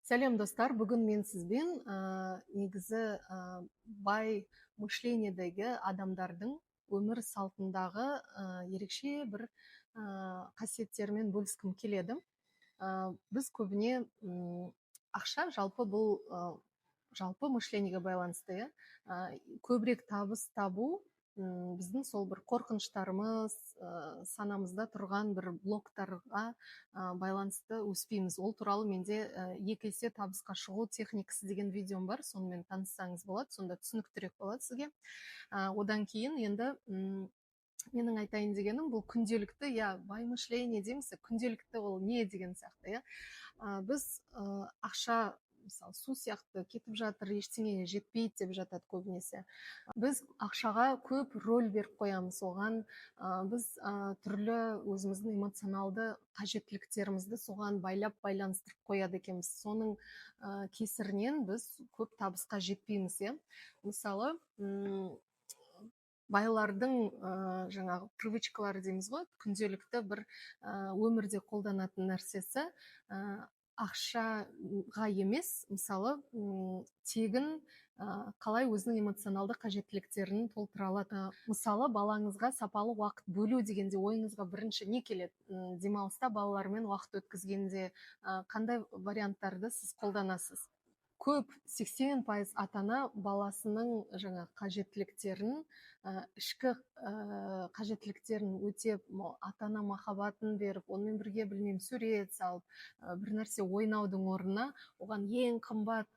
Сәлем, достар! Бүгін мен сізбен негізі бай мышление дегі адамдардың өмір салтындағы ерекше бір қасиеттерімен бөліскім келеді. Біз көбіне ақша жалпы бұл жалпы мышление ге байланысты, иә, көбірек табыс табу біздің сол бір қорқыныштарымыз, санамызда тұрған бір блоктарға байланысты өспейміз. Ол туралы менде «Екі есе табысқа шығу техникасы» деген видеом бар, сонымен таныссаңыз болады, сонда түсініктірек болады сізге. Одан кейін енді менің айтайын дегенім, бұл күнделікті, иә, бай мышление дейміз, күнделікті ол не деген сияқты, иә. Біз ақша, мысалы, су сияқты кетіп жатыр, ештеңеге жетпейді деп жатады көбінесе. Біз ақшаға көп роль беріп қоямыз, оған біз түрлі өзіміздің эмоционалды қажеттіліктерімізді соған байлап, байланыстырып қояды екенбіз. Соның кесірінен біз көп табысқа жетпейміз, иә. Мысалы, байлардың жаңағы привычка лары дейміз ғой, күнделікті бір өмірде қолданатын нәрсесі ақшаға емес, мысалы, тегін қалай өзінің эмоционалды қажеттіліктерін толтыра алады. Мысалы, балаңызға сапалы уақыт бөлу дегенде ойыңызға бірінші не келеді? Демалыста балалармен уақыт өткізгенде қандай варианттарды сіз қолданасыз? Көп, 80% ата ана баласының жаңа қажеттіліктерін, ішкі қажеттіліктерін өтеп, ата ана махаббатын беріп, онымен бірге, білмеймін, сурет салып, бір нәрсе ойнаудың орнына оған ең қымбат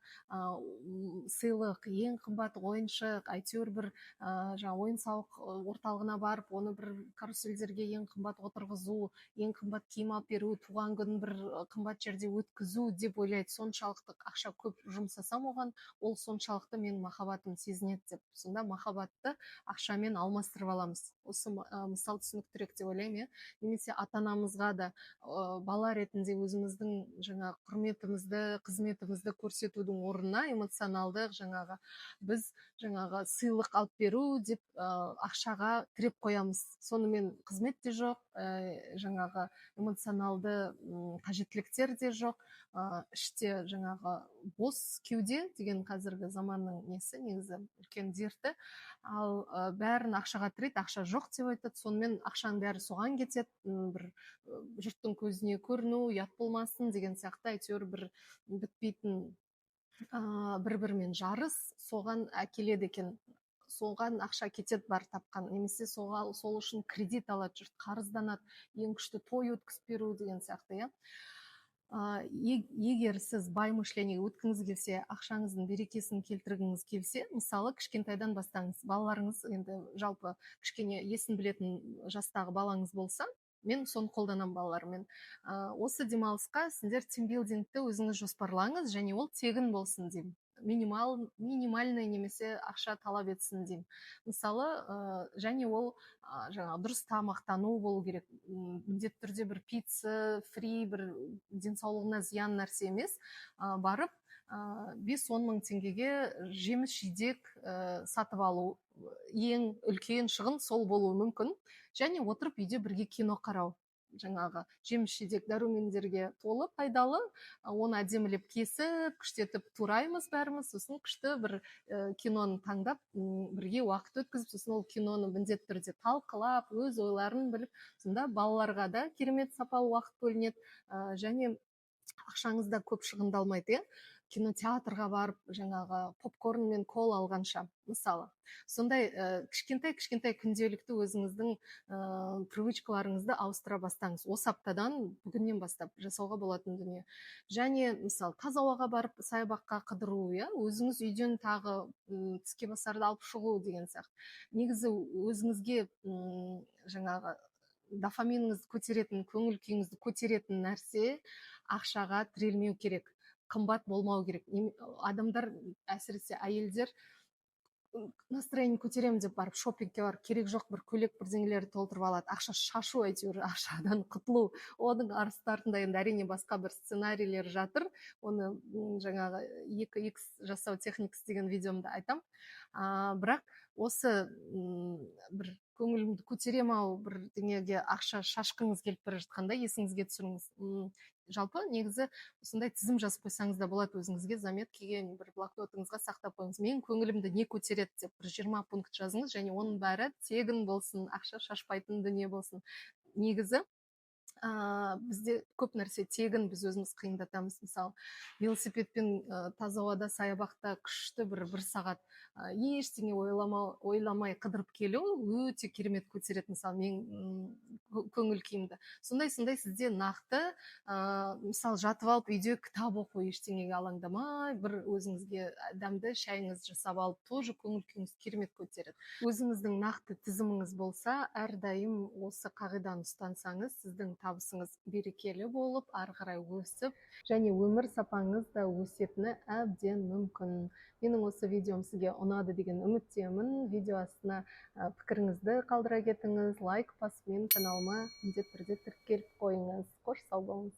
сыйлық, ең қымбат ойыншық, әйтеуір бір жаңа ойын сауық орталығына барып, оны бір карусельдерге ең қымбат отырғызу, ең қымбат киім алып беру, туған күнін бір қымбат жерде өткізу деп ойлайды. Соншалықты ақша көп жұмсасам оған, ол соншалықты менің махаббатымды сезінеді деп. Сонда махаббатты ақшамен алмастырып аламыз. Осы мысал түсініктірек деп ойлаймын, иә. Немесе ата анамызға да бала ретінде өзіміздің жаңағы құрметімізді, қызметімізді көрсетудің орнына эмоционалдық жаңағы біз жаңағы сыйлық алып беру деп ақшаға тіреп қоямыз. Сонымен қызмет те жоқ, жаңағы эмоционалды қажеттіліктер де жоқ, іште жаңағы бос кеуде деген қазіргі заманның несі, негізі үлкен дерті. Ал бәрін ақшаға тірейді, ақша жоқ деп айтады. Сонымен ақшаның бәрі соған кетеді. Бір жұрттың көзіне көріну, ұят болмасын деген сияқты, әйтеуір бір бітпейтін бір бірімен жарыс соған әкеледі екен. Соған ақша кетеді бар тапқан, немесе соға, сол үшін кредит алады жұрт, қарызданады, ең күшті той өткізіп беру деген сияқты, иә. Егер сіз бай мышление ге өткіңіз келсе, ақшаңыздың берекесін келтіргіңіз келсе, мысалы, кішкентайдан бастаңыз. Балаларыңыз енді жалпы кішкене есін білетін жастағы балаңыз болса, мен соны қолданамын балаларыммен. Осы демалысқа сендер тимбилдингті өзіңіз жоспарлаңыз және ол тегін болсын деймін, минимальный немесе ақша талап етсін деймін, мысалы. Және ол жаңағы дұрыс тамақтану болу керек, міндетті түрде бір пицца, фри, бір денсаулығына зиян нәрсе емес. Барып 5-10 мың теңгеге жеміс жидек сатып алу, ең үлкен шығын сол болуы мүмкін. Және отырып үйде бірге кино қарау. Жаңағы жеміс жидек дәрумендерге толы, пайдалы, оны әдемілеп кесіп, күштетіп тураймыз бәріміз. Сосын күшті бір киноны таңдап, бірге уақыт өткізіп, сосын ол киноны міндетті түрде талқылап, өз ойларын біліп, сонда балаларға да керемет сапалы уақыт бөлінеді және ақшаңыз да көп шығындалмайды, иә, кинотеатрға барып жаңағы попкорн мен кола алғанша. Мысалы, сондай кішкентай кішкентай күнделікті өзіңіздің привычка ларыңызды ауыстыра бастаңыз осы аптадан, бүгіннен бастап жасауға болатын дүние. Және, мысалы, таза ауаға барып, саябаққа қыдыру, иә, өзіңіз үйден тағы тіске басарды алып шығу деген сияқты. Негізі өзіңізге жаңағы дофаминіңізді көтеретін, көңіл күйіңізді көтеретін нәрсе ақшаға тірелмеу керек, қымбат болмау керек. Адамдар, әсіресе әйелдер, настроение көтеремін деп барып, шопингке барып, керек жоқ бір көйлек, бірдеңелерді толтырып алады. Ақша шашу, әйтеуір ақшадан құтылу. Оның артында енді, әрине, басқа бір сценарийлер жатыр. Оны жаңағы «2Х жасау техникасы» деген видеомда айтам. Бірақ осы бір Көңілімді көтерем ау, бірдеңеге ақша шашқыңыз келіп бара жатқанда есіңізге түсіріңіз. Жалпы негізі осындай тізім жазып қойсаңыз да болады, өзіңізге заметкеге, бір блокнотыңызға сақтап қойыңыз. Мен көңілімді не көтереді деп бір 20 пункт жазыңыз, және оның бәрі тегін болсын, ақша шашпайтын дүние болсын. Негізі бізде көп нәрсе тегін, біз өзіміз қиындатамыз. Мысалы, велосипедпен таза ауада, саябақта күшті бір сағат ештеңе ойламай қыдырып келу өте керемет көтереді, мысалы, мен көңіл күйімді. Сондай сізде нақты, мысалы, жатып алып үйде кітап оқу, ештеңеге алаңдамай, бір өзіңізге дәмді шайыңызды жасап алып, тоже көңіл күйіңізді керемет көтереді. Өзіңіздің нақты тізіміңіз болса, әрдайым осы қағиданы ұстансаңыз, сіздің табысыңыз берекелі болып, ары қарай өсіп, және өмір сапаңыз да өсетіні әбден мүмкін. Менің осы видеом сізге ұнады деген үміттемін. Видео астына пікіріңізді қалдыра кетіңіз, лайк басып, менің каналыма міндетті түрде тіркеліп қойыңыз. Қош, сау болыңыз.